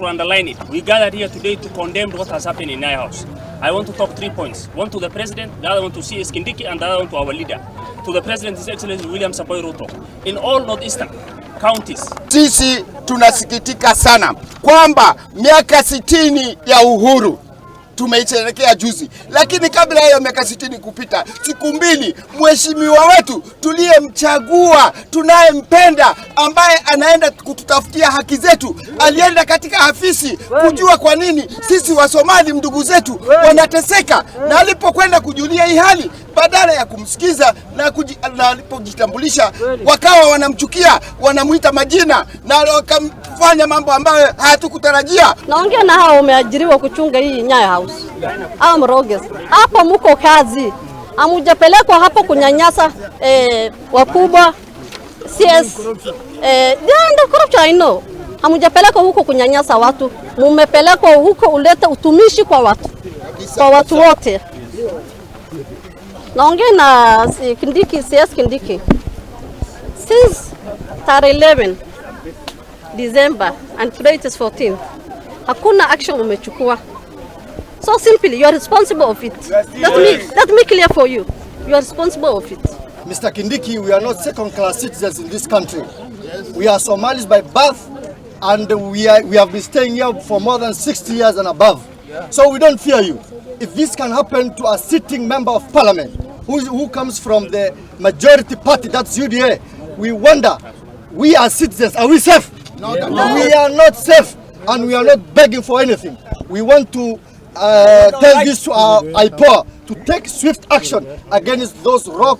underline it. We gathered here today to condemn what has happened in Nyayo House. I want to talk three points. One to the president, the other one to CS Kindiki, and the other one to our leader. To the president, His Excellency William Samoei Ruto. In all northeastern counties, Sisi tunasikitika sana kwamba miaka 60 ya uhuru tumeisherehekea juzi, lakini kabla ya miaka 60 kupita, siku 2, mheshimiwa wetu tuliyemchagua, tunayempenda, ambaye anaenda kututafutia haki zetu, alienda katika afisi kujua kwa nini sisi Wasomali ndugu zetu wanateseka, na alipokwenda kujulia hii hali, badala ya kumsikiza na alipojitambulisha, wakawa wanamchukia, wanamuita majina na wakamfanya mambo ambayo hatukutarajia. Naongea na hao wameajiriwa kuchunga hii Nyayo House au Mroges. Hapo muko kazi, hamujapelekwa hapo kunyanyasa wakubwa CS the corruption, I know. Hamujapelekwa huko kunyanyasa watu, mumepelekwa huko ulete utumishi kwa watu wote. Naongea na Kindiki, CS Kindiki. Since tarehe 11 December and today it is 14, hakuna action umechukua. So simply, you are responsible of it. Let me clear for you. You are responsible of it. Mr. Kindiki, we are not second-class citizens in this country. We are Somalis by birth, and we have been staying here for more than 60 years and above. So we don't fear you. If this can happen to a sitting member of parliament who comes from the majority party, that's UDA, we wonder, we as citizens, are we safe? We are not safe, and we are not begging for anything. We want to tell this to our IPOA to take swift action against those rogue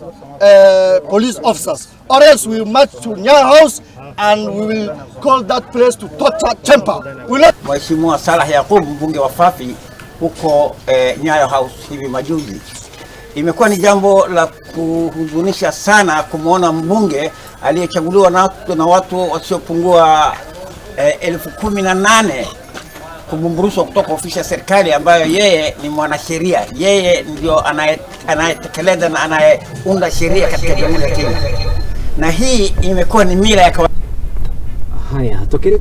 police officers, or else we will march to Nyayo House and we will call that place to torture chamber. We will not Mheshimiwa Salah Yakub, mbunge wa Fafi huko Nyayo House hivi majuzi. Imekuwa ni jambo la kuhuzunisha sana kumwona mbunge aliyechaguliwa na watu wasiopungua 18,000 kubumburushwa kutoka ofisi ya serikali ambayo yeye ni mwanasheria, yeye ndio anayetekeleza na anayeunda sheria katika Jamhuri ya Kenya, na hii imekuwa ni mila ya kawaida. Haya, tukireke.